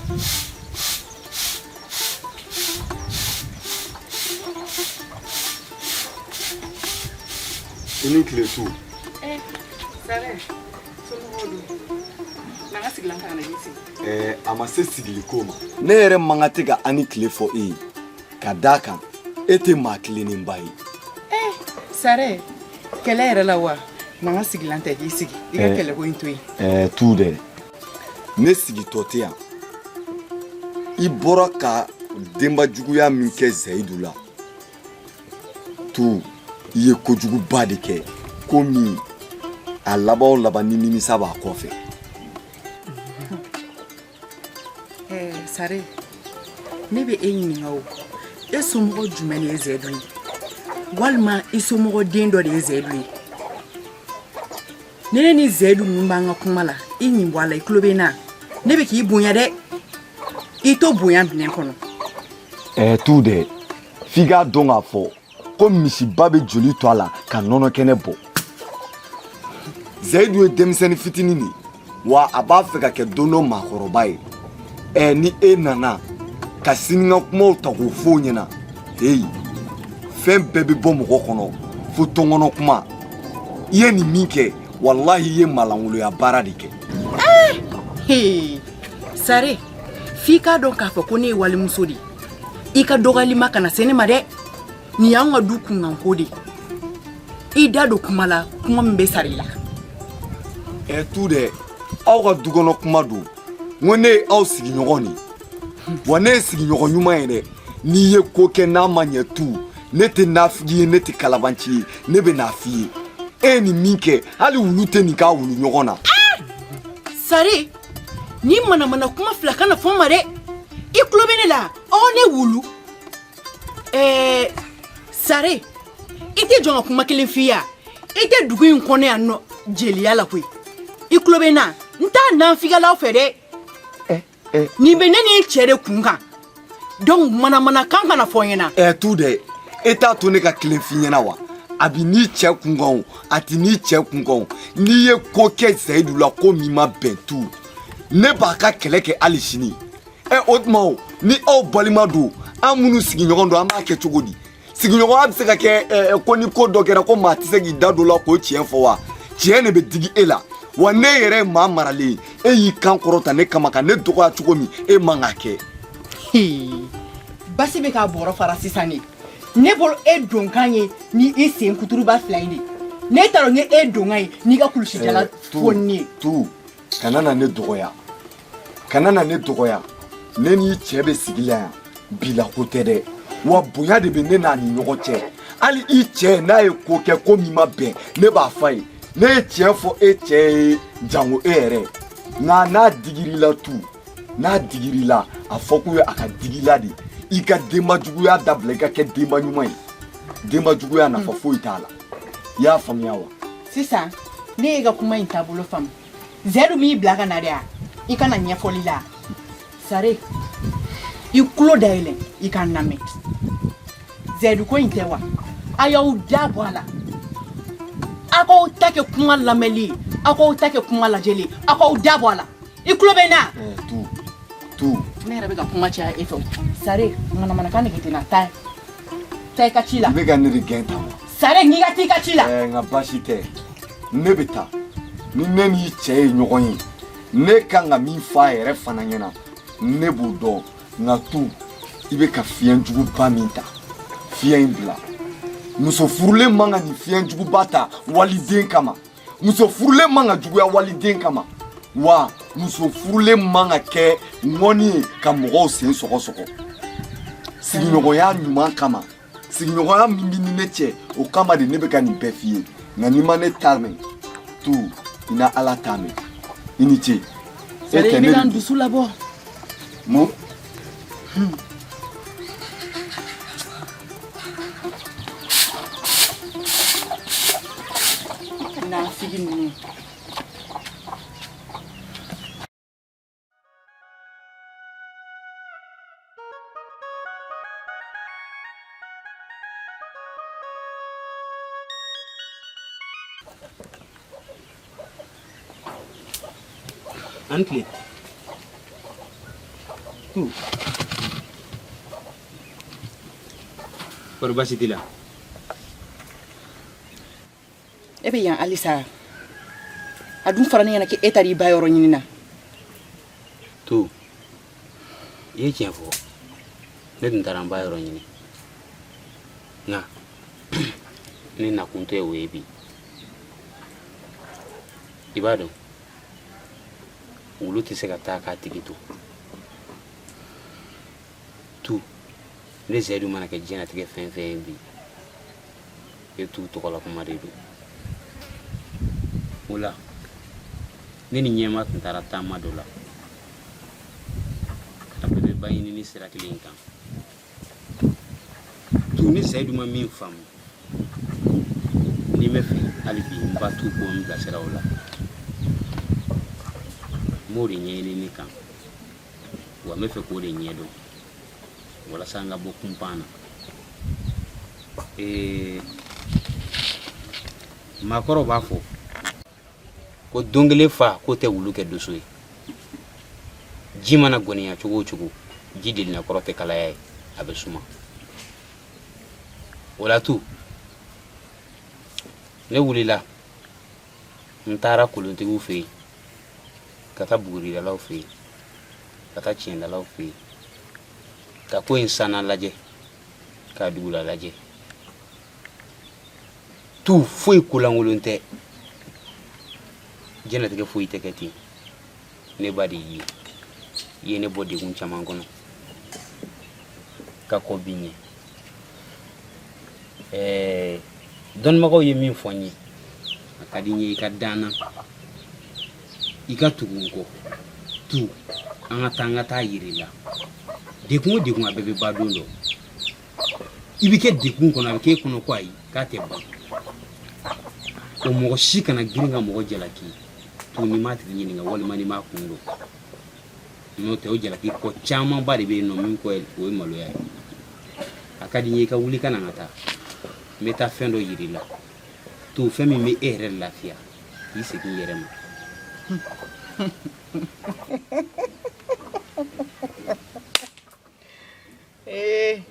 I ni tile tu. Eh, Sare, somɔgɔw dun? Na n ka sigilan ta ka na k'i sigi. Ɛɛ, a ma se sigili ko ma. Ne yɛrɛ man kan tɛ ka a ni tile fɔ e ye, ka d'a kan e tɛ maa tilennenba ye. Eh, Sare, kɛlɛ yɛrɛ la wa? Na n ka sigilan ta k'i sigi. I ka Eh. kɛlɛko in to yen. Ɛɛ, tu dɛ, ne sigitɔ tɛ yan. I bɔra ka denbajuguya min kɛ Zayidu la, tu, i ye kojuguba de kɛ, ko min a laban o laban ni nimisa b'a kɔfɛ. Ɛɛ, Sare, ne bɛ e ɲininka o. E somɔgɔ jumɛn de ye Zayidu ye? Walima i somɔgɔ den dɔ de ye Zayidu ye? Ni ne ni Zayidu ninnu b'an ka kuma la, i ɲin bɔ a la, i tulo bɛ n na. Ne bɛ k'i bonya dɛ. I to bonya minɛn kɔnɔ. Ɛɛ, tu dɛ, f'i k'a dɔn k'a fɔ ko misiba bɛ joli to a la ka nɔnɔ kɛnɛ bɔ. Zayidu ye denmisɛnnin fitinin de ye, wa a b'a fɛ ka kɛ don dɔ maakɔrɔba ye. Ɛɛ, ni e nana ka sinika kumaw ta k'o fɔ o ɲɛna, heyi, fɛn bɛɛ bɛ bɔ mɔgɔ kɔnɔ fo tɔnkɔnɔ kuma. I ye nin min kɛ, walahi, i ye malangoloya baara de kɛ. Hee, Sare, f'i k'a dɔn k'a fɔ ko ne ye walimuso de ye. I ka dɔgɔyalima kana se ne ma dɛ. Nin y'anw ka du kunkanko de ye. I da don kuma la, kuma min bɛ sara i la. Ɛ, tu dɛ, aw ka du kɔnɔ kuma don. N ko ne ye aw sigiɲɔgɔn de ye, wa ne ye sigiɲɔgɔn ɲuman ye dɛ. N'i ye ko kɛ n'a ma ɲɛ, tu, ne tɛ nafigi ye, ne tɛ kalabanci ye, ne bɛ n'a f'i ye. E ye nin min kɛ, hali wulu tɛ nin k'a wulu ɲɔgɔn na. Sare, ni manamana kuma fila kana fɔ n ma dɛ. I tulo bɛ ne la, ɔ ne wulu. Ɛɛ, Sare, i tɛ jɔn ka kuma kelen f'i ye, i tɛ dugu in kɔnɔ yan nɔ jeliya la koyi. I tulo bɛ n na, n t'a nanfigalaw fɛ dɛ. Nin bɛ ne ni n cɛ de kun kan, donc manamanakan kana fɔ n ɲɛna. Ɛ, tu dɛ, e t'a to ne ka kelen f'i ɲɛna wa? A bi n'i cɛ kun kan o, a ti n'i cɛ kun kan o, n'i ye ko kɛ Zayidu la ko min ma bɛn, tu, ne b'a ka kɛlɛ kɛ hali sini. Ɛ, o tuma o, ni aw balima don, an minnu sigiɲɔgɔn don, an b'a kɛ cogo di? Sigiɲɔgɔnya bɛ se ka kɛ ko ni ko dɔ kɛra ko maa tɛ se k'i da don la k'o tiɲɛ fɔ wa? Tiɲɛ de bɛ digi e la wa. Ne yɛrɛ ye maa maralen ye, e y'i kan kɔrɔta ne kama ka ne dɔgɔya cogo min, e man k'a kɛ. Basi bɛ k'a bɔrɔ fara sisan de. Ne bolo, e donkan ye ni i sen kuturuba fila in de. Ne t'a dɔn ni e donkan ye n'i ka kulusijala foni ye. Tu, kana na ne dɔgɔya, kana na ne dɔgɔya. Ne n'i cɛ bɛ sigi la yan bila ko tɛ dɛ, wa bonya de bɛ ne n'a ni ɲɔgɔn cɛ. Hali i cɛ, n'a ye ko kɛ ko min ma bɛn, ne b'a f'a ye. Ne ye tiɲɛ fɔ e cɛ ye, jango e yɛrɛ. Nka n'a digir'i la, tu, n'a digir'i la, a fɔ k'u ye a ka digi la de. I ka denbajuguya dabila, i ka kɛ denba ɲuman ye. Denbajuguya nafa foyi t'a la, i y'a faamuya wa? Sisan ne y'e ka kuma in taabolo faamu. Zɛdu m'i bila ka na de a i kana ɲɛfɔli la. Sare, i tulo dayɛlɛ, i ka n lamɛn. Zɛdu ko in tɛ wa? A y'aw da bɔ a la, aw k'aw ta kɛ kuma lamɛnli ye, aw k'aw ta kɛ kuma lajɛli ye, aw k'aw da bɔ a la. I tulo bɛ n na? Tu, tu. Ne yɛrɛ bɛ ka kuma caya e fɛ. Sare, manamanakan nege tɛ n na. Taa, taa i ka ci la. I bɛ ka ne de gɛn tan wa? Sare, n'i ka t'i ka ci la. Ɛɛ, nka baasi tɛ, ne bɛ taa. Ni ne n'i cɛ ye ɲɔgɔn ye, ne kan ka min fɔ a yɛrɛ fana ɲɛna, ne b'o dɔn. Nka tu, i bɛ ka fiɲɛ juguba min ta, fiɲɛ in bila. Muso furulen man ka nin fiɲɛ juguba ta waliden kama. Muso furulen man ka juguya waliden kama wa. Muso furulen man ka kɛ ŋɔni ye ka mɔgɔw sen sɔgɔsɔgɔ. Sigiɲɔgɔnya ɲuman kama, sigiɲɔgɔnya min bɛ ni ne cɛ, o kama de ne bɛ ka nin bɛɛ f'i ye. Nka n'i ma ne ta mɛn, tu, i na Ala ta mɛn. I ni ce. E tɛ ne de dusu labɔ. Mun? Nafigi ninnu. An tile. Tu, kɔri baasi t'i la? E bɛ yan halisa? A dun fɔra ne ɲɛna k'e taara i ba yɔrɔ ɲini na. Tu, i ye tiɲɛ fɔ, ne tun taara n ba yɔrɔ ɲini, nka ne nakun tɛ o ye bi. I b'a dɔn, wulu tɛ se ka taa k'a tigi to. Tu, ne Zayidu mana kɛ diɲɛlatigɛ fɛn fɛn ye bi, e Tu tɔgɔla kuma de don. O la ne ni ɲɛma tun taara taama dɔ la, a bɛɛ bɛ ba ɲinini sira kelen in kan. Tu, ne Zayidu ma min faamu, ni n bɛ fɛ hali bi n ba Tu ko n bilasira o la, n b'o de ɲɛɲinini kan, wa n bɛ fɛ k'o de ɲɛdɔn walasa n ka bɔ kunpan na. Ee, maakɔrɔw b'a fɔ ko don kelen fa k'o tɛ wulu kɛ doso ye. Ji mana gɔniya cogo o cogo, ji delinna kɔrɔ tɛ kalaya ye, a bɛ suma. O la Tu, ne wulila, n taara kolontigiw fɛ yen, ka taa buguridalaw fɛ yen, ka taa tiɲɛdalaw fɛ yen, ka ko in sanna lajɛ, k'a dugula lajɛ. Tu, foyi kolankolon tɛ, diɲɛlatigɛ foyi tɛ kɛ ten. Ne ba de y'i ye, i ye ne bɔ degun caman kɔnɔ ka kɔn bi ɲɛ. Ɛɛ, dɔnnibagaw ye min fɔ n ye, a ka di n ye i ka da n na, i ka tugu n kɔ. Tu, an ka taa, n ka taa yir'i la. Degun o degun, a bɛɛ bɛ ban don dɔ. I bɛ kɛ degun kɔnɔ, a bɛ k'e kɔnɔ ko ayi, k'a tɛ ban. O mɔgɔ si kana girin ka mɔgɔ jalaki tu n'i m'a tigi ɲininka walima n'i m'a kun dɔn. N'o tɛ, o jalaki kɔ camanba de bɛ yen nɔ min kɔ o ye maloya ye. A ka di n ye i ka wuli ka na n ka taa, n bɛ taa fɛn dɔ yir'i la. Tu, fɛn min bɛ e yɛrɛ lafiya k'i segin i yɛrɛ ma. Ee,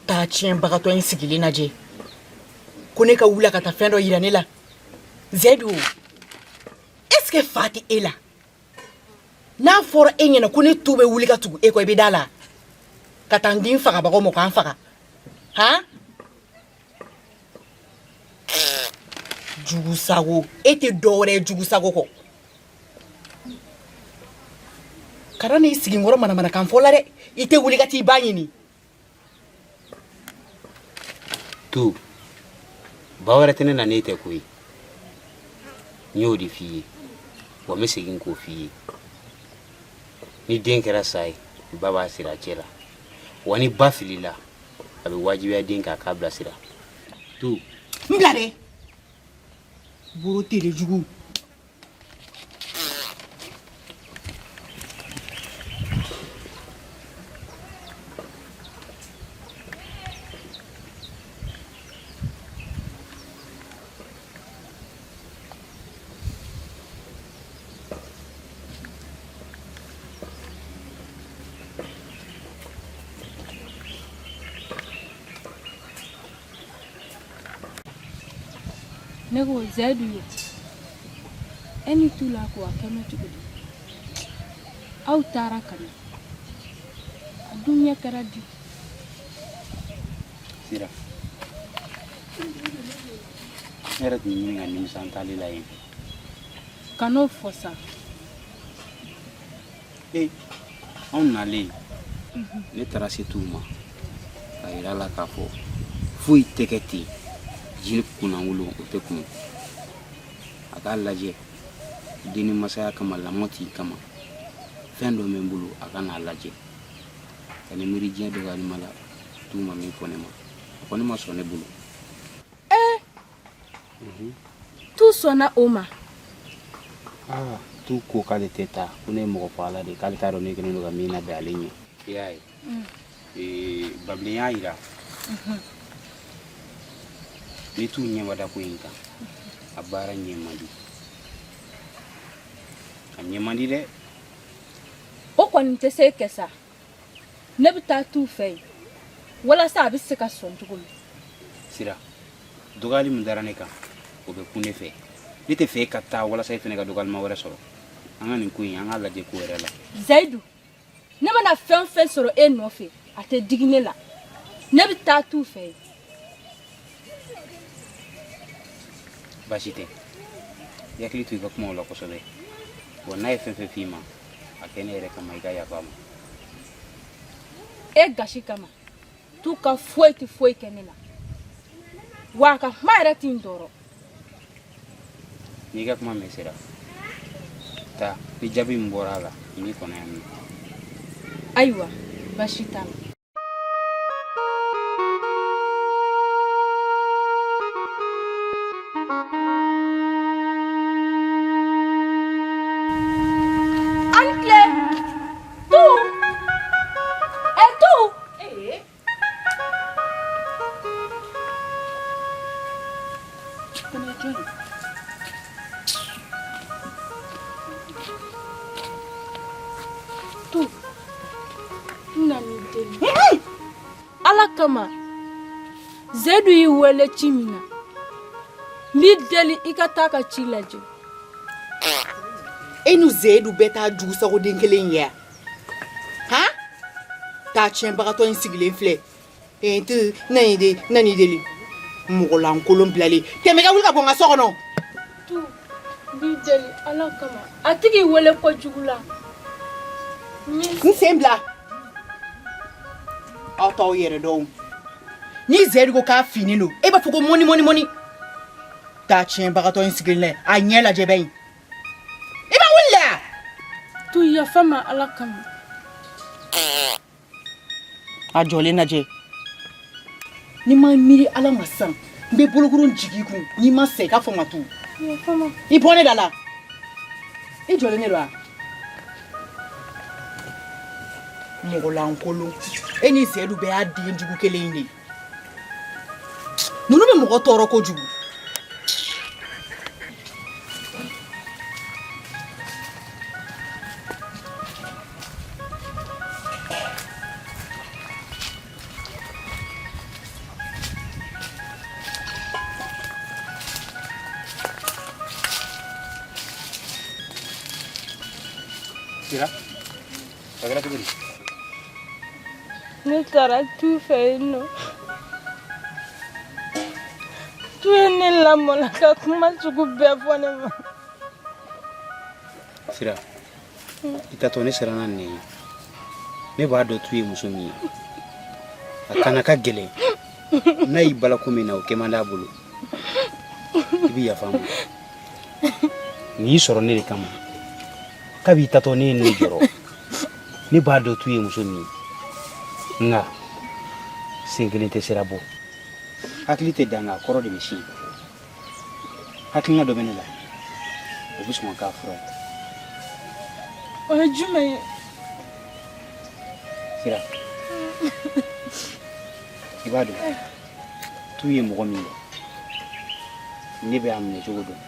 taa tiɲɛbagatɔ in sigilen lajɛ ko ne ka wuli ka taa fɛn dɔ yira ne la. Zɛdu, est ce que fa tɛ e la? N'a fɔra e ɲɛna ko ne tu bɛ wuli ka tugu e kɔ, i bɛ da la ka taa n den fagabagaw ma k'an faga han? Jugusago, e tɛ dɔwɛrɛ ye jugusago kɔ. Kana n'i sigi n kɔrɔ manamanakan fɔ la dɛ. I tɛ wuli ka t'i ba ɲini? Tu, ba wɛrɛ tɛ ne na n'e tɛ koyi. N y'o de f'i ye, wa n bɛ segin k'o f'i ye. Ni den kɛra sa ye, ba b'a siri a cɛ la, wa ni ba filila, a bɛ wajibiya den k'a k'a bilasira. Tu, n bila dɛ, boro tere jugu. Ne ko Zayidu ye, e ni tu la ko a kɛmɛ cogo di? Aw taara ka na, a dun ɲɛ kɛra di? Sira, ne yɛrɛ tun bɛ ɲini ka nimisa n taali la yen. Kan'o fɔ sa. Ee, anw nalen, ne taara se tu ma k'a yira a la k'a fɔ foyi tɛ kɛ ten, jiri kunnawolo o tɛ kun. A k'a lajɛ den ni masaya kama, lamɔ t'i kama, fɛn dɔ bɛ n bolo, a ka n'a lajɛ. Ka ne miiri diɲɛ dɔgɔyalima la, tu ma min fɔ ne ma, a kɔni ma sɔn ne bolo. Ee, tu sɔnna o ma? Aa, tu ko k'ale tɛ taa, ko ne ye mɔgɔ fagala de ye, k'ale t'a dɔn ne kɛlen don ka min labɛn ale ɲɛ. I y'a ye, ee, Babilen y'a yira ni tu ɲɛ ma da ko in kan, a baara ɲɛ man di, a ɲɛ man di dɛ. O kɔni tɛ se kɛ sa, ne bɛ taa tu fɛ yen walasa a bɛ se ka sɔn cogo min. Sira, dɔgɔyali min dara ne kan, o bɛ kun ne fɛ. Ne tɛ fɛ e ka taa walasa e fana ka dɔgɔyalima wɛrɛ sɔrɔ. An ka nin ko in, an k'a lajɛ ko wɛrɛ la. Zayidu, ne mana fɛn o fɛn sɔrɔ e nɔfɛ, a tɛ digi ne la. Ne bɛ taa tu fɛ yen. Baasi tɛ, i hakili to i ka kumaw la kosɛbɛ. Wa n'a ye fɛn fɛn f'i ma, a kɛ ne yɛrɛ kama, i ka yafa a ma. E gasi kama, tu ka foyi tɛ foyi kɛ ne la, wa a ka kuma yɛrɛ tɛ n tɔɔrɔ. N'i ka kuma mɛn, Sira, taa. Ni jaabi min bɔra a la, n b'i kɔnɔ yan nɔ. Ayiwa, baasi t'a la. An tile tu ɛ tu. Tu, n nan'i deli Ala kama. Zedu y'i wele ci min na, n b'i deli i ka taa ka ci lajɛ. E ni Zedu bɛɛ taa jugusagoden kelen ye han? Taa tiɲɛbagatɔ in sigilen filɛ. Tu nan'i deli, mɔgɔlankolon bilalen. Tɛmɛ ka wuli ka bɔ n ka so kɔnɔ. Tu, n b'i deli Ala kama, a tigi wele kojugu la. N sen bila. Aw t'aw yɛrɛ dɔn. Ni Zedu ko k'a finnen don, e b'a fɔ ko mɔni mɔni mɔni. Taa tiɲɛbagatɔ in sigilen lajɛ, a ɲɛ lajɛ bɛ yen. I b'a wuli la. Tu, yafa ma Ala kama. A jɔlen lajɛ. N'i ma miiri Ala ma san, n bɛ bolokurun jigin i kun. N'i ma sa, i k'a fɔ n ma tu. I bɔ ne da la. I jɔlen ne don wa? Mɔgɔlankolon, e ni Seyidu bɛɛ y'a den jugu kelen in de ye. Ninnu bɛ mɔgɔ tɔɔrɔ kojugu. Sira, a kɛra cogo di? Ne taara tu fɛ yen nɔ. Tu ye ne lamɔla ka kuma sugu bɛɛ fɔ ne ma. Sira, i tatɔ ne siranna nin ye. Ne b'a dɔn tu ye muso min ye. A kana ka gɛlɛn. N'a y'i bala ko min na, o kɛ man d'a bolo. I bɛ yafa n ma. Nin y'i sɔrɔ ne de kama. Kabi i tatɔ ne ye ne jɔrɔ. Ne b'a dɔn tu ye muso min ye. Nka sen kelen tɛ sira bɔ. Hakili tɛ dan nka a kɔrɔ de bɛ siɲɛ. Hakilina dɔ bɛ ne la, o bɛ sɔn ka k'a fura ye. O ye jumɛn ye? Sira, i b'a dɔn tu ye mɔgɔ min ye, ne bɛ a minɛ cogo dɔn.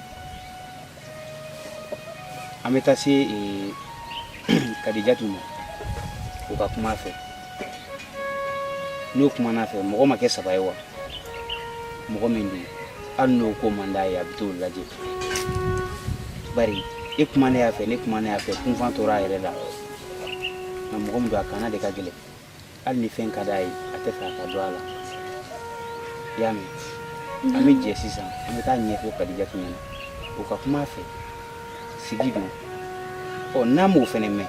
An bɛ taa se Kadijatu ma, o ka kuma a fɛ. N'o kumana a fɛ, mɔgɔ ma kɛ saba ye wa? Mɔgɔ min don, hali n'o ko man d'a ye, a bɛ t'o lajɛ. Bari e kuma ne y'a fɛ, ne kuma ne y'a fɛ, kunfan tora a yɛrɛ la. Nka mɔgɔ min don, a kana de ka gɛlɛn. Hali ni fɛn ka d'a ye, a tɛ fɛ a ka dɔn a la. I y'a mɛn? An bɛ jɛ sisan, an bɛ taa ɲɛfɔ Kadijatu ɲɛna, o ka kuma a fɛ. Sigi don. Ɔ, n'a m'o fɛnɛ mɛn,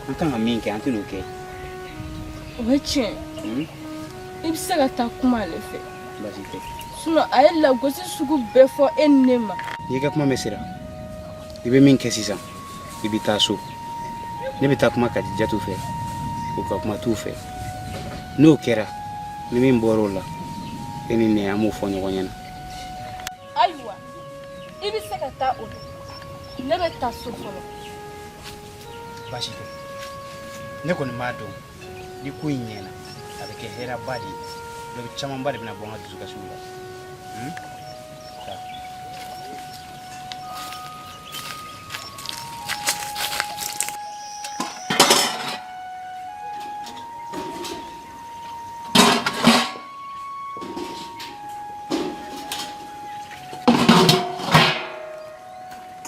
an kan ka min kɛ, an tɛn'o kɛ. O ye tiɲɛ. I bɛ se ka taa kuma ale fɛ. Baasi tɛ. Sinon a ye lagosi sugu bɛɛ fɔ e ni ne ma. N'i ka kuma mɛn, Sira, i bɛ min kɛ sisan, i bɛ taa so. Ne bɛ taa kuma Kadijatu fɛ, o ka kuma t'u fɛ. N'o kɛra, ni min bɔra o la, e ni ne, an b'o fɔ ɲɔgɔn ɲɛna. Ayiwa, i bɛ se ka taa o la. Ne bɛ taa so fɔlɔ. Baasi tɛ. Ne kɔni b'a dɔn ni ko in ɲɛna, a bɛ kɛ hɛrɛba de ye. Dɔ camanba de bɛna bɔ an ka dusukasiw la. Taa.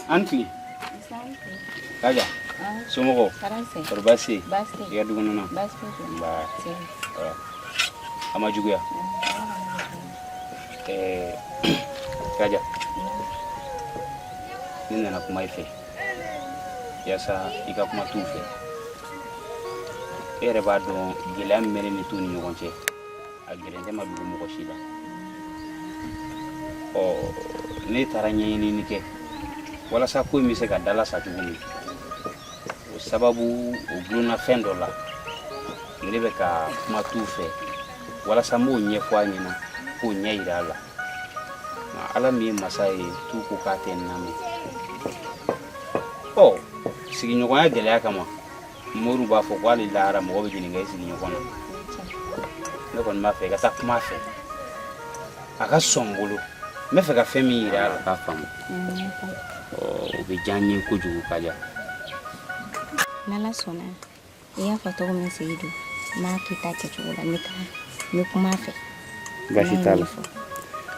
An tile. Kaja. Somɔgɔw. Kɔri baasi tɛ yen? I ka du kɔnɔna. Nba. A ma juguya. Ɛɛ Kaja. Ne nana kuma i fɛ. Yaasa i ka kuma tu fɛ. E yɛrɛ b'a dɔn gɛlɛya min bɛ ne ni tu ni ɲɔgɔn cɛ. A gɛlɛn tɛ ma dogo mɔgɔ si la. Ɔ ne taara ɲɛɲinini kɛ walasa ko in bɛ se ka dalasa cogo min o sababu o dulonna fɛn dɔ la ne bɛ ka kuma tu fɛ walasa n b'o ɲɛfɔ a ɲɛna k'o ɲɛ yira a la nka ala min ye masa ye tu ko k'a tɛ n lamɛn ɔ sigiɲɔgɔnya gɛlɛya kama moriw b'a fɔ ko hali lahara mɔgɔ bɛ ɲininka i sigiɲɔgɔn na ne kɔni b'a fɛ i ka taa kuma a fɛ a ka sɔn n bolo n bɛ fɛ ka fɛn min yira a la k'a faamu o bɛ diya n ye kojugu kaja n'ala sɔnna i y'a fɔ cogo min seyidu n b'a k'i ta kɛcogo la n bɛ taa n bɛ kuma a fɛ baasi t'a la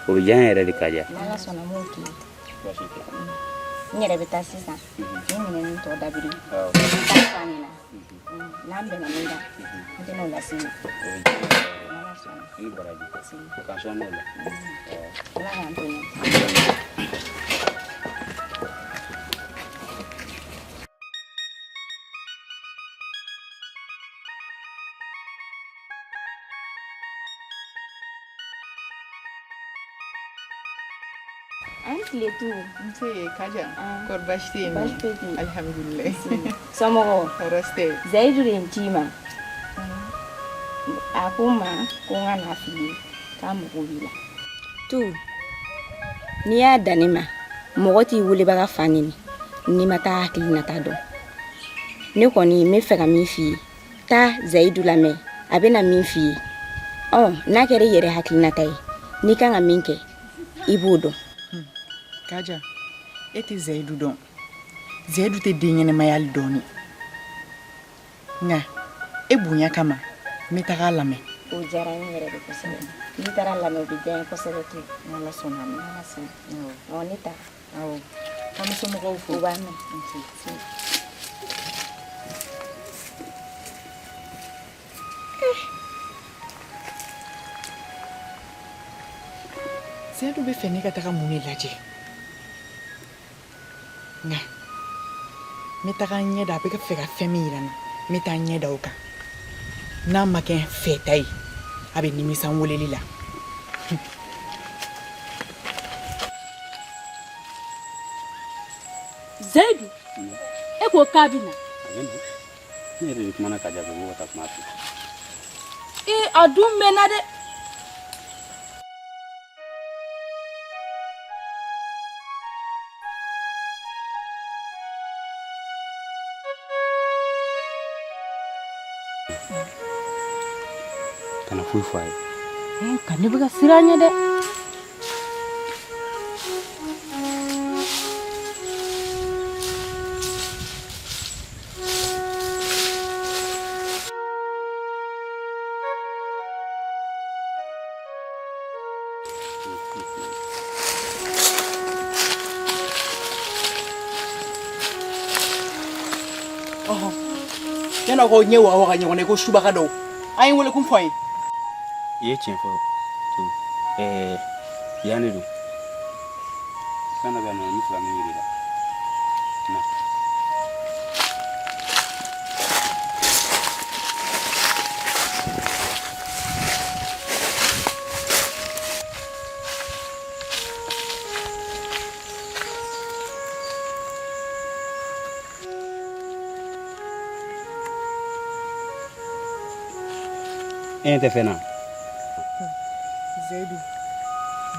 o bɛ diya n yɛrɛ de kaja n'ala sɔnna n b'o k'i ye baasi tɛ n yɛrɛ bɛ taa sisan ni minɛn tɔ dabiri n bɛ taa f'a ɲɛna n'an bɛnna min kan n tɛna o las'i ma n'ala sɔnna i ni baraji k'an sɔn n'o la ala k'an to ɲɛ An tile tu. Nse Kaja. Kɔri baasi tɛ yen? Baasi foyi tɛ yen. Alihamudulilayi. Somɔgɔw? Tɔɔrɔ si tɛ yen. Zayidu de ye n ci i ma. A ko n ma ko n ka n'a f'i ye k'a mago b'i la. Tu, n'i y'a dan ne ma, mɔgɔ t'i welebaga fa neni n'i ma taa hakilinata dɔn. Ne kɔni n bɛ fɛ ka min f'i ye, taa Zayidu lamɛn a bɛna min f'i ye. Ɔ n'a kɛra i yɛrɛ hakilinata ye, n'i kan ka min kɛ, i b'o dɔn. Kaja, e tɛ Zayidu dɔn. Zayidu tɛ den ɲɛnama ye hali dɔɔni. Nka e bonya kama, n bɛ taga a lamɛn. O diyara n ye yɛrɛ de kosɛbɛ. N'i taara a lamɛn o bɛ diya n ye kosɛbɛ tu. N'Ala sɔnna a ma. N'Ala sɔnna. Awɔ. Ɔ ne taara. Awɔ. An bɛ somɔgɔw fo. U b'a mɛn. Nse. Seyidu bɛ fɛ ne ka taga mun de lajɛ nka n bɛ taga n ɲɛ da a bɛ fɛ ka fɛn min yira n na n bɛ taa n ɲɛ da o kan n'a ma kɛ fɛta ye a bɛ nimisa n weleli la. Zayidu e ko k'a bɛ na. A bɛ na. Ne yɛrɛ de kumana Kaja fɛ ko ka taa kuma a fɛ. Ee a dun mɛnna dɛ. Kana foyi fɔ a ye. Nka ne bɛ ka siran a ɲɛ dɛ. Yan'aw k'aw ɲɛ waga waga ɲɔgɔn na i ko subaga dɔw an ye wele kun fɔ an ye. I ye tiɲɛ fɔ to ɛɛ yan de don fɛn dɔ bɛ yan nɔ n bɛ fɛ ka min yir'i la na. E ɲɛ tɛ fɛn na. Zayidu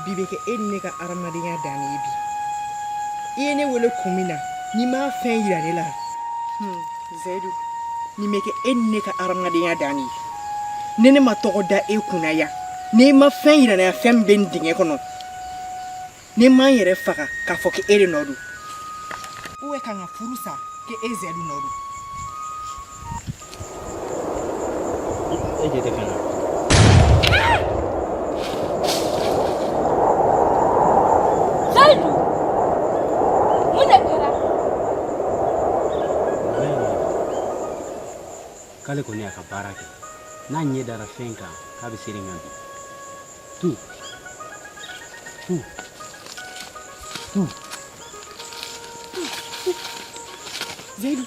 bi bɛ kɛ e ni ne ka hadamadenya dan ye bi i ye ne wele kun min na n'i m'a fɛn yira ne la Zayidu nin bɛ kɛ e ni ne ka hadamadenya dan ye ni ne ma tɔgɔ da e kunna yan n'i ma fɛn yira ne la fɛn min bɛ nin dingɛ kɔnɔ ni n ma n yɛrɛ faga k'a fɔ k'e de nɔ don ou bien ka n ka furu sa k'e Zayidu nɔ don. E ɲɛ tɛ fɛn na. Zayidu mun de kɛra? K'ale kɔni y'a ka baara kɛ. N'a ɲɛ dara fɛn kan, k'a bɛ seere kan bi. Tu. Tu. Tu. Zayidu.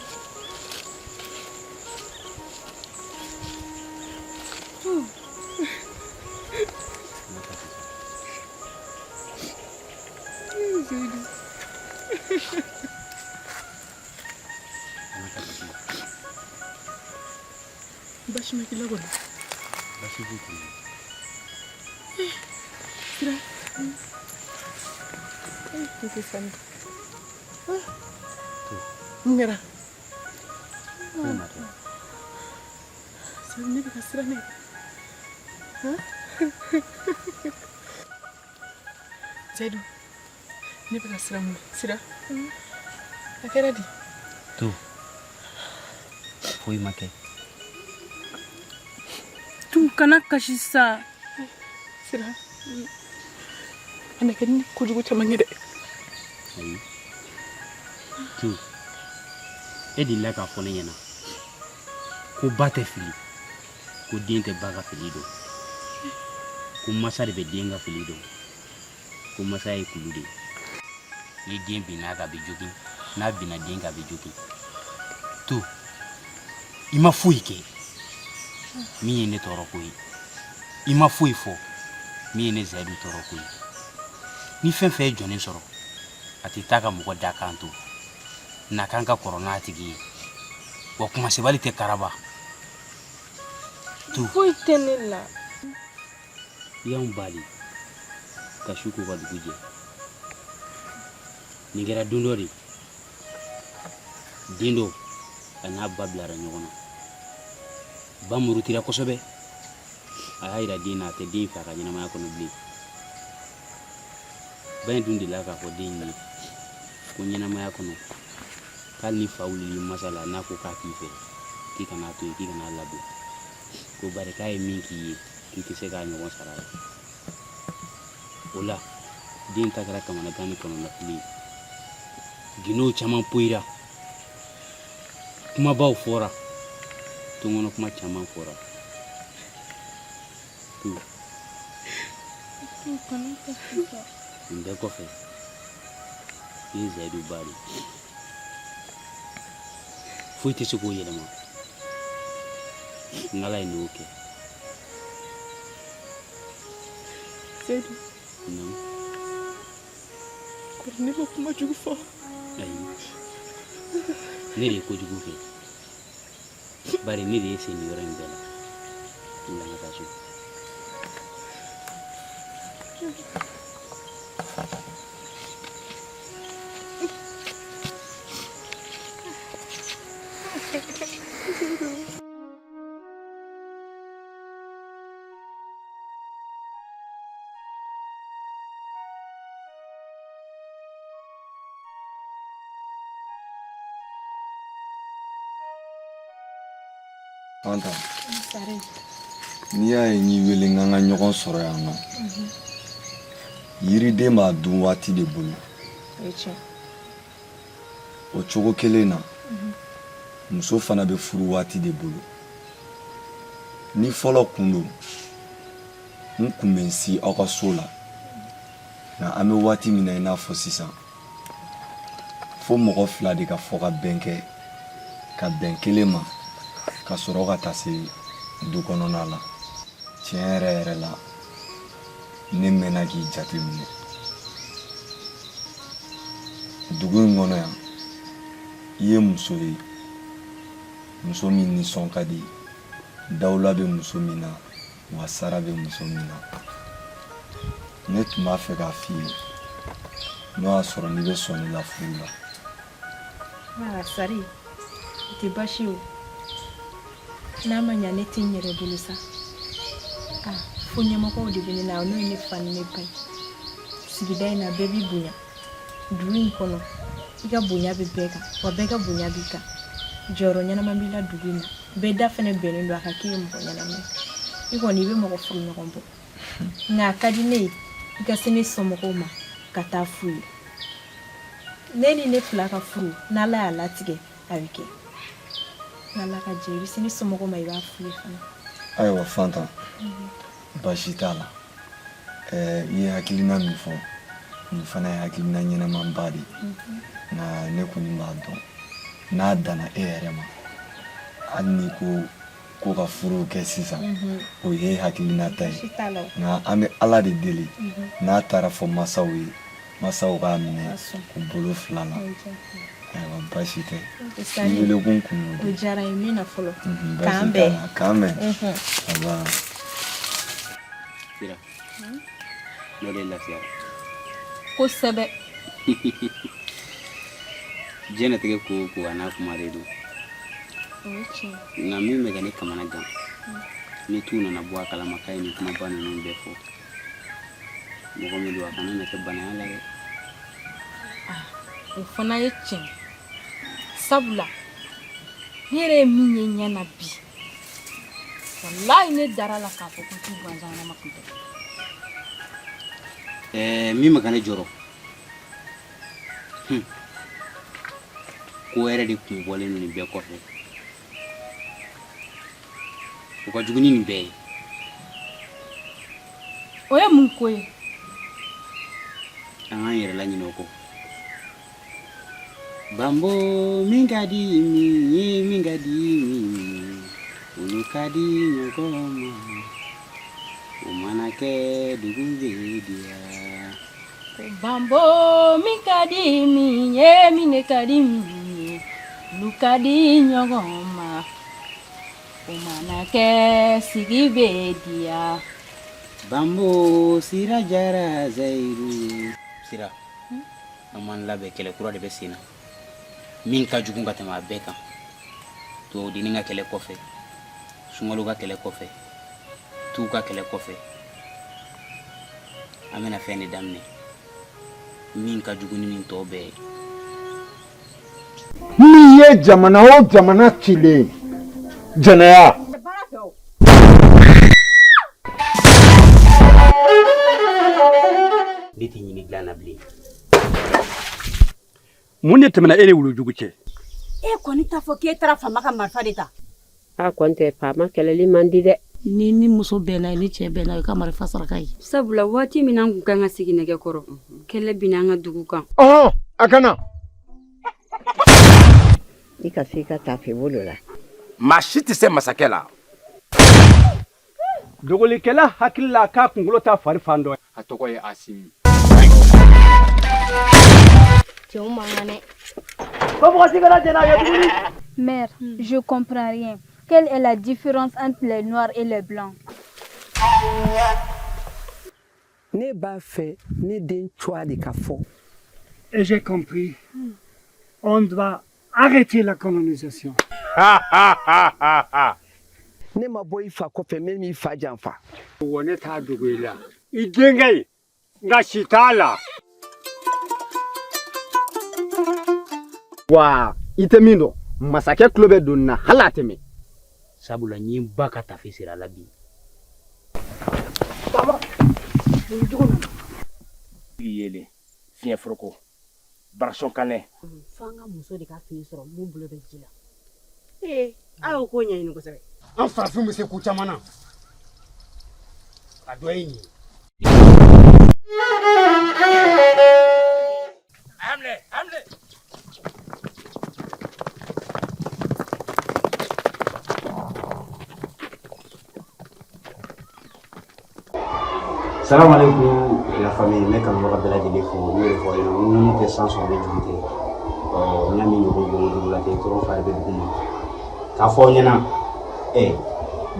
Baasi ma k'i la kɔni? Baasi foyi tɛ n na. Sira. Ne tɛ sani. Mun kɛra? Foyi ma kɛ. Sira, ne bɛ ka siran dɛ. Seyidu, ne bɛ ka siran mun na? Sira, a kɛra di? To, foyi ma kɛ. Tu kana kasi sa. Sira, a na kɛ ni kojugu caman ye dɛ. Ayi. Tu, e delila k'a fɔ ne ɲɛna ko ba tɛ fili, ko den tɛ ba ka fili dɔn, ko masa de bɛ den ka fili dɔn, ko masa ye kulu de ye. Ni den binna a kan a bɛ jogin, n'a binna den kan a bɛ jogin. To, i ma foyi kɛ min ye ne tɔɔrɔ ko ye, i ma foyi fɔ min ye ne Zayidu tɔɔrɔ ko ye. Ni fɛn fɛn ye jɔnnin sɔrɔ, a tɛ taa ka mɔgɔ dakan to, nakan ka kɔrɔ n'a tigi ye, wa kumasebali tɛ karaba. To, foyi tɛ ne la. I y'anw ba de ka su ko ka dugu jɛ. Nin kɛra don dɔ de, den dɔ a n'a ba bilara ɲɔgɔn na. Ba murutira kosɛbɛ, a y'a yira den na a tɛ den fɛ a ka ɲɛnamaya kɔnɔ bilen. Ba in dun delila k'a fɔ den ye ko ɲɛnamaya kɔnɔ k'ali ni fa wulila masa la n'a ko k'a t'i fɛ, k'i kan'a to yen, k'i kan'a labila, ko bari k'a ye min k'i ye k'i tɛ se k'a ɲɔgɔn sara ye. O la den ta kɛra kamanagan ni kɔnɔnafili ye. Gindow caman poyira, kumabaw fɔra, tonkɔnɔ kuma caman fɔra. Nin bɛɛ kɔfɛ, i ye Zayidu ba de ye. Foyi tɛ se k'o yɛlɛma. N'Ala ye n'o kɛ. Seyidu. Naamu. Kɔri ne ma kuma jugu fɔ. Ayi. Ne de ye kojugu kɛ. Bari ne de ye sen nin yɔrɔ in bɛɛ la. Wuli an ka taa so. Fanta, n'i y'a ye n y'i wele n k'an ka ɲɔgɔn sɔrɔ yan nɔ, yiriden b'a dun waati de bolo. O cogo kelen na, muso fana bɛ furu waati de bolo. Ni fɔlɔ kun don, n kun bɛ n si aw ka so la, nka an bɛ waati min na i n'a fɔ sisan, fo mɔgɔ fila de ka fɔ ka bɛn kɛ, ka bɛn kelen ma, ka sɔrɔ ka taa se du kɔnɔna la. Tiɲɛ yɛrɛ yɛrɛ la, ne mɛnna k'i jate minɛ dugu in kɔnɔ yan. I ye muso ye, muso min nisɔn ka di, dawula bɛ muso min na, wa sara bɛ muso min na. Ne tun b'a fɛ k'a f'i ye, n'o y'a sɔrɔ n'i bɛ sɔn ne la furu la. Aa Sari, o tɛ baasi ye o. N'a ma ɲa ne tɛ n yɛrɛ bolo sa. Aa fo ɲɛmɔgɔw de bɛ ne na, n'o ye ne fa ni ne ba ye. Sigida in na bɛɛ b'i bonya. Dugu in kɔnɔ, i ka bonya bɛ bɛɛ kan, wa bɛɛ ka bonya b'i kan. Jɔyɔrɔ ɲɛnama b'i la dugu in na. Bɛɛ da fɛnɛ bɛnnen don a kan k'i ye mɔgɔ ɲɛnama ye. I kɔni i bɛ mɔgɔ furu ɲɔgɔn bɔ. Nka a ka di ne ye i ka se ne somɔgɔw ma ka taa f'u ye. Ne ni ne fila ka furu, n'Ala y'a latigɛ, a bɛ kɛ. N'Ala ka jɛ i bɛ se ne somɔgɔw ma, i b'a f'u ye fana. Ayiwa Fanta, baasi t'a la. I ye hakilina min fɔ, nin fana ye hakilina ɲɛnamaba de ye. Nka ne kɔni b'a dɔn n'a danna e yɛrɛ ma, hali n'i ko ka furu kɛ sisan, o ye hakilina ta ye. Nka an bɛ Ala de deli, n'a taara fɔ masaw ye, masaw k'a minɛ u bolo fila la. Ayiwa baasi tɛ. I welekun kun y'o de ye. O diyara n ye, n bɛ na fɔlɔ. K'an bɛn. K'an bɛn. Aba. Sira. N'o de lafiyara. Kosɛbɛ. Diɲɛnatigɛ ko o ko a n'a kuma de don. O ye tiɲɛ. Nka min bɛ ka ne kamana gan, ni tu nana bɔ a kalama k'a ye nin kumaba ninnu bɛɛ fɔ, mɔgɔ min don a kana na kɛ banaya la dɛ. O fana ye tiɲɛ, sabula ne yɛrɛ ye min ye ɲɛ na bi, walayi ne dara la k'a fɔ ko tu gansan ma tun tɛ. Min bɛ ka ne jɔrɔ, ko wɛrɛ de kun bɔlen don nin bɛɛ kɔfɛ, o ka jugu ni nin bɛɛ ye. O ye mun ko ye? An k'an yɛrɛ laɲinɛ o kɔ. Banbo min ka di min ye, min ka di min ye, olu ka di ɲɔgɔn ma, o mana kɛ dugu bɛ diya. Banbo min ka di min ye, min de ka di min ye, olu ka di ɲɔgɔn ma, o mana kɛ sigi bɛ diya. Banbo sira jara Zayiru. Sira, an m'an labɛn, kɛlɛ kura de bɛ sen na min ka jugu ka tɛmɛ a bɛɛ kan. Tubabudenni ka kɛlɛ kɔfɛ, sunkalo ka kɛlɛ kɔfɛ, tuw ka kɛlɛ kɔfɛ, an bɛna fɛn de daminɛ min ka jugu ni nin tɔ bɛɛ ye. N'i ye jamana o jamana cilen jɛnɛya. Ne tɛ ɲini dilan na bilen. Mun de tɛmɛna e ni wulujugu cɛ? E kɔni t'a fɔ k'e taara faama ka marifa de ta. A kɔni tɛ faama kɛlɛli man di dɛ. Ni muso bɛnna ye, ni cɛ bɛnna ye, i ka marifa saraka ye. Sabula waati min an kun kan ka sigi nɛgɛ kɔrɔ, kɛlɛ binna an ka dugu kan. Ɔhɔn, a kana. I ka se i ka taafe bolo la. Maa si tɛ se masakɛ la. Dogolikɛla hakili la k'a kunkolo t'a fari fan dɔ. A tɔgɔ ye Asimi. Cɛw man kan dɛ. Ko mɔgɔ si kana jɛn n'a ye tuguni. Mère, je comprends rien. Quelle est la différence entre les noirs et les blancs? Ne b'a fɛ ne den cogoya de ka fɔ. Et j'ai compris. On doit arrêter la colonisation. Ne ma bɔ i fa kɔfɛ, min m'i fa janfa. Wa ne t'a dogo i la. I denkɛ in, nka si t'a la. Wa i tɛ min dɔn, masakɛ tulo bɛ don nin na hali a tɛ mɛn. Sabula n ye n ba ka tafe siri a la bi. Yelen fiɲɛ foroko barasɔn kanɛ. F'an ka muso de ka fini sɔrɔ mun bolo bɛ ji la. Ee, a y'o ko ɲɛɲini kosɛbɛ. An farafinw bɛ se ko caman na, a dɔ ye nin ye. A y'a minɛ, a y'a minɛ. Salam alaikum la famille, ne kanubaga bɛɛ lajɛlen fo. N'o de fɔ ɲɛna, ŋunu tɛ san sɔrɔ ni jugu tɛ. Ɔ n y'a min ɲɔgɔn bɔ dugu la ten, tɔɔrɔ fari bɛ dugu ma. K'a fɔ aw ɲɛna,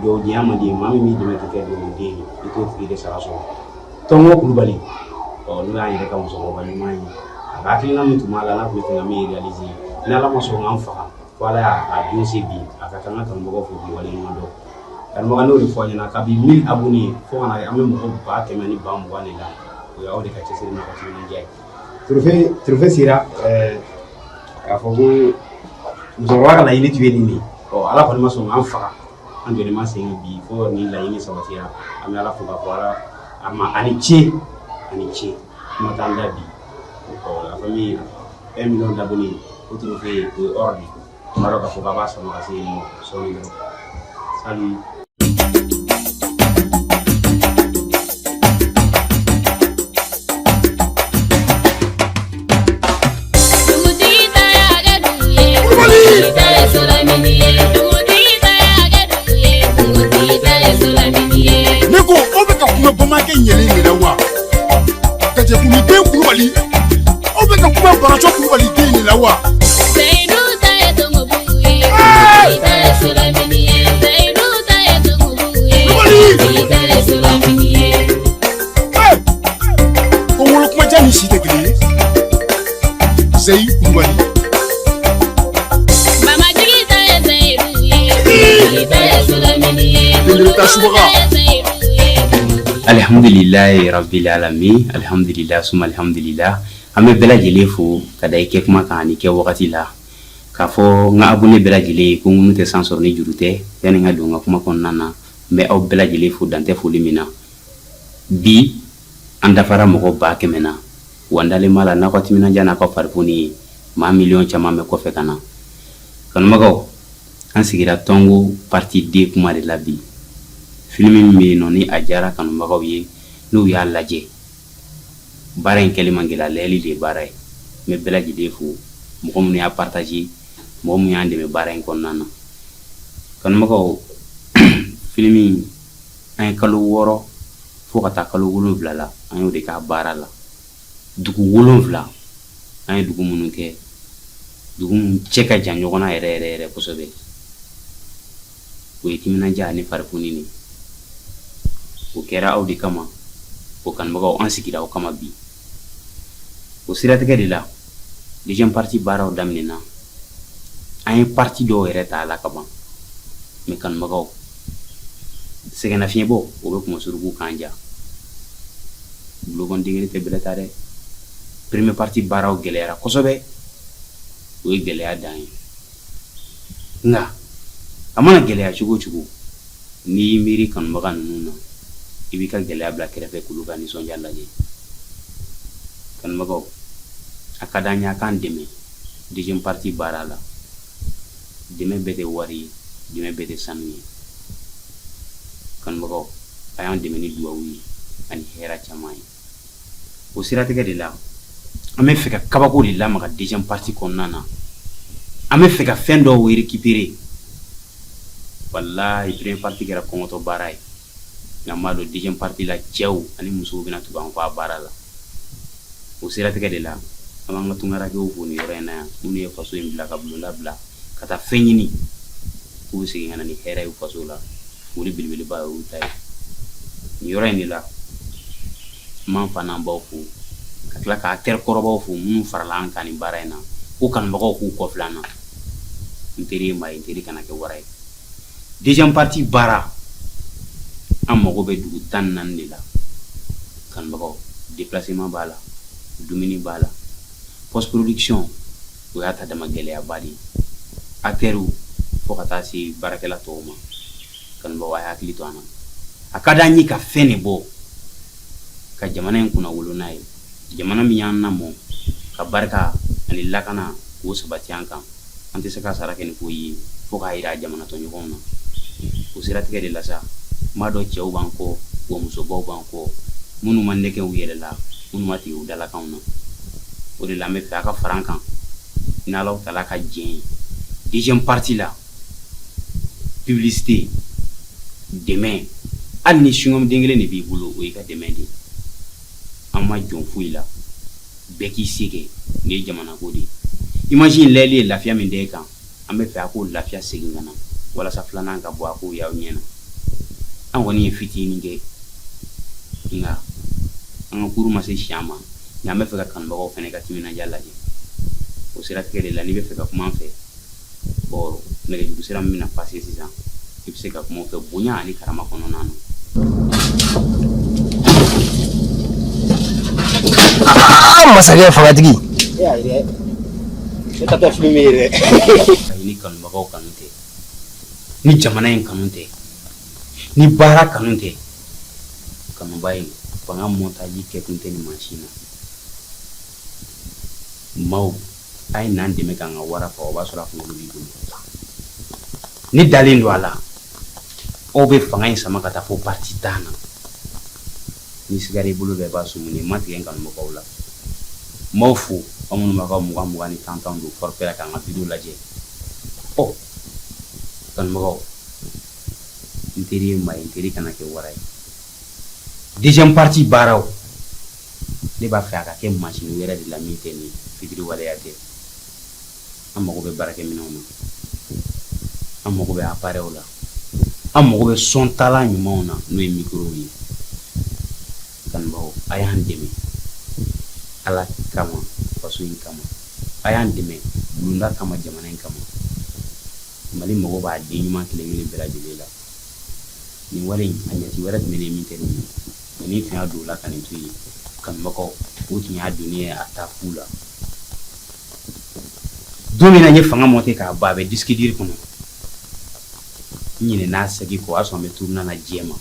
dugawudenya man di, maa min b'i dɛmɛ k'i kɛ dugawuden ye, i t'o tigi de sara sɔrɔ. Tɔngo Kulubali, ɔ n'o y'an yɛrɛ ka musokɔrɔba ɲuman ye, a ka hakilina min tun b'a la n'a tun bɛ fɛ ka min réaliser, ni Ala ma sɔn k'an faga, fo Ala y'a don se bi, a ka kan ka kanubagaw fo k'u waleɲuman dɔn. Kanubaga n'o de fɔ aw ɲɛna, kabi 1000 abonnés fo ka na an bɛ mɔgɔ 120 000 de la, o y'aw de ka cɛsiri n'a ka timinandiya ye. Trophée sera k'a fɔ ko musokɔrɔba ka laɲini tun ye nin de ye. Ɔ Ala kɔni ma sɔn k'an faga, an jɔlen ma sen kan bi fo nin laɲini sabatira. An bɛ Ala fo k'a fɔ Ala a ma a ni ce, a ni ce, kuma t'an da bi. Ɔ la famille, 1 million d'abonnés, o trophée o ye or de ye. N b'a dɔn k'a fɔ k'a b'a sama ka se yen nɔ sɔɔni dɔrɔn. Salut. Ne ko aw bɛ ka kuma bamankɛ ɲɛlen de la wa gajɛkuni den kulubali aw bɛ ka kuma baracɔ kulubali den de la wa. Ko wolokumajan ni si tɛ kelen ye Zeyi kulubali. Alihamdulilayi rabbil alamin alihamdulila suma alihamdulila an bɛ bɛɛ lajɛlen fo ka da i kɛ kuma kan ani kɛ wagati la k'a fɔ n ka abonné bɛɛ lajɛlen ye ko ŋunu tɛ san sɔrɔ ni juru tɛ yanni n ka don n ka kuma kɔnɔna na n bɛ aw bɛɛ lajɛlen fo dan tɛ foli min na bi an dafara mɔgɔ 100,000 na wa n dalen b'a la n'aw ka timinandiya n'aw ka farifoni ye maa miliyɔn caman bɛ kɔfɛ ka na kanubagaw an sigira tɔngo partie 2 kuma de la bi filimi min bɛ yen nɔ ni a diyara kanubagaw ye n'u y'a lajɛ baara in kɛli man gɛlɛ a lajɛli de ye baara ye n bɛ bɛɛ lajɛlen fo mɔgɔ minnu y'a partager mɔgɔ minnu y'an dɛmɛ baara in kɔnɔna na kanubagaw filimi an ye kalo 6 fo ka taa kalo 7 la an y'o de k'a baara la dugu 7 an ye dugu minnu kɛ dugu minnu cɛ ka jan ɲɔgɔn na yɛrɛ yɛrɛ yɛrɛ kosɛbɛ o ye timinandiya ani farifoni de o kɛra aw de kama o kanubagaw an sigira aw kama bi o siratigɛ de la deuxième partie baaraw daminɛna an ye partie dɔw yɛrɛ ta a la ka ban mais kanubagaw sɛgɛnnafiɲɛbɔ o bɛ kunmasuruku kan ja bulon den kelen tɛ bɛlɛ ta dɛ première partie baaraw gɛlɛyara kosɛbɛ o ye gɛlɛya dan ye nka a mana gɛlɛya cogo o cogo n'i y'i miiri kanubaga ninnu na i b'i ka gɛlɛya bila kɛrɛfɛ k'olu ka nisɔndiya lajɛ kanubagaw a ka d'an ye a k'an dɛmɛ deuxième partie baara la dɛmɛ bɛɛ tɛ wari ye dɛmɛ bɛɛ tɛ sanu ye kanubagaw a y'an dɛmɛ ni duwawu ye ani hɛrɛ caman ye o siratigɛ de la an bɛ fɛ ka kabako de lamaga deuxième partie kɔnɔna na an bɛ fɛ ka fɛn dɔw récupérer walahi première partie kɛra kɔngɔtɔ baara ye nka n b'a dɔn deuxième partie la cɛw ani musow bɛna tugu an kɔ a baara la o siratigɛ de la an b'an ka tunkarankew fo nin yɔrɔ in na yan minnu ye faso in bila ka bulonda bila ka taa fɛn ɲini k'u bɛ segin ka na ni hɛrɛ ye faso la foli belebeleba y'u ta ye nin yɔrɔ in de la n b'an fa n'an baw fo ka tila ka acteur kɔrɔbaw fo minnu farala an kan nin baara in na ko kanubagaw k'u kɔfilɛ an na n teri ye maa ye n teri kana kɛ wara ye deuxième partie baara an mago bɛ dugu 14 de la kanubagaw déplacement b'a la dumuni b'a la post production o y'a ta dama gɛlɛyaba de ye acteurs fo ka taa se baarakɛla tɔw ma kanubagaw a ye hakili to an na a ka d'an ye ka fɛn de bɔ ka jamana in kunnawolo n'a ye jamana min y'an lamɔ ka barika ani lakana k'o sabati an kan an tɛ se ka sara kɛ ni foyi ye fo k'a yira jamana tɔɲɔgɔnw na o siratigɛ de la sa n b'a dɔn cɛw b'an kɔ wa musobaw b'an kɔ minnu ma nɛgɛ u yɛrɛ la minnu ma tigɛ u dalakanw na o de la an bɛ fɛ a ka fara an kan n'Alahu taala ka jɛn ye deuxième partie la publicité dɛmɛ hali ni chewing-gum den kelen de b'i bolo o y'i ka dɛmɛ de ye an ma jɔn foyi la bɛɛ k'i se kɛ nin ye jamana ko de ye image in lajɛli ye lafiya min d'e kan an bɛ fɛ a k'o lafiya segin ka na walasa filanan ka bɔ a k'o y'aw ɲɛ na an kɔni ye fitinin kɛ nka an ka kuru ma se siyan ma nka an bɛ fɛ ka kanubagaw fana ka timinandiya lajɛ o siratigɛ de la n'i bɛ fɛ ka kuma an fɛ bon nɛgɛjuru sira min bɛna passer sisan i bɛ se ka kuma o fɛ bonya ani karama kɔnɔna na. Aa masakɛ fangatigi. E y'a ye dɛ ne taatɔ film ye dɛ. Ayi ni kanubagaw kanu tɛ ni jamana in kanu tɛ ni baara kanu tɛ kanuba ye fanga montage kɛ kun tɛ nin mansin na maaw a ye n'an dɛmɛ k'an ka wara faga o b'a sɔrɔ a kunkolo b'i bolo. Ne dalen don a la, aw bɛ fanga in sama ka taa fo parti 10 na. Ni sigara i bolo bɛɛ b'a sumuni n ma tigɛ n kanubagaw la. N b'aw fo, aw minnu b'a ka 20 20 ni 10 10 don forfait la k'an ka video lajɛ. Ɔ kanubagaw, n teri ye maa ye, n teri kana kɛ wara ye. Deuxième partie baaraw, ne b'a fɛ a ka kɛ mansin wɛrɛ de la min tɛ nin ye, fitiriwaleya tɛ. An mago bɛ baarakɛminɛnw na, an mago bɛ appareilw la, an mago bɛ sontala ɲumanw na, n'o ye microw ye. Kanubagaw, a y'an dɛmɛ Ala kama, faso in kama, a y'an dɛmɛ bulonda kama, jamana in kama. Mali mago b'a den ɲuman kelen kelen bɛɛ lajɛlen la. Nin wari in, a ɲɛci wɛrɛ tun bɛ ne min tɛ nin ye, mais ni tun y'a don o la ka nin to yen, kanubagaw, o tun y'a donnen ye a ta fu la. Don min na n ye fanga monter k'a ban, a bɛ disque dur kɔnɔ, n ɲinɛna saki kɔ. O y'a sɔrɔ n bɛ tournée na diɲɛ ma.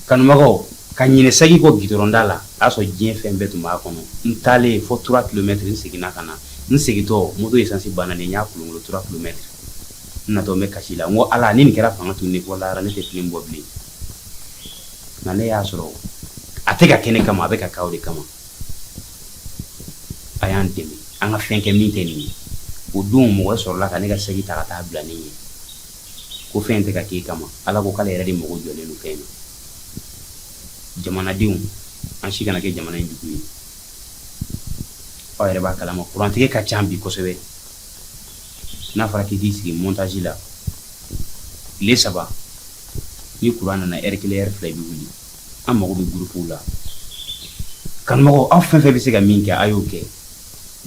Kanubagaw, ka ɲinɛ saki kɔ gidɔrɔnda la, a y'a sɔrɔ diɲɛ fɛn bɛɛ tun b'a kɔnɔ. N taalen fo 3 kilomètres, n seginna ka na. N segintɔ, moto essence banna, ne y'a kolonkolon 3 kilomètres. N natɔ, n bɛ kasi la, n ko Ala, ni nin kɛra fanga tun ne fɔ lahara, ne tɛ film bɔ bilen. Nka ne y'a sɔrɔ a tɛ ka kɛ ne kama, a bɛ ka k'aw de kama. A y'an dɛmɛ an ka fɛn kɛ min tɛ nin ye. O don, mɔgɔ sɔrɔla ka ne ka saki ta ka taa bila ne ɲɛ ko fɛn tɛ ka k'e kama. Ala ko k'ale yɛrɛ de mago jɔlen don fɛn na. Jamanadenw, an si kana kɛ jamana in jugu ye. Aw yɛrɛ b'a kalama, kurantigɛ ka ca bi kosɛbɛ. N'a fɔra k'i k'i sigi montage la tile 3, ni kuran nana heure 1, heure 2, i bɛ wuli. An mago bɛ groupe la. Kanubagaw, aw fɛn fɛn bɛ se ka min kɛ, a y'o kɛ.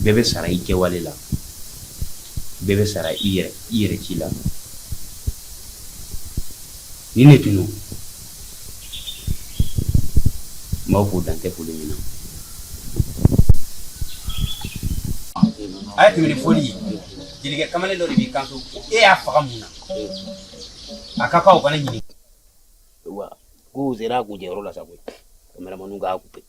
Bɛɛ bɛ sara i kɛwale la, bɛɛ bɛ sara i yɛrɛ i yɛrɛ ci la. Ni ne tun don, n b'aw fo, dan tɛ foli min na. A ye tɛmɛ ni fɔli ye. Jelikɛ kamalen dɔ de b'i kanto ko e y'a faga mun na? A ka kan o kana ɲini. Wa k'u sera a kuncɛyɔrɔ la sa koyi, kameramaniw k'a couper.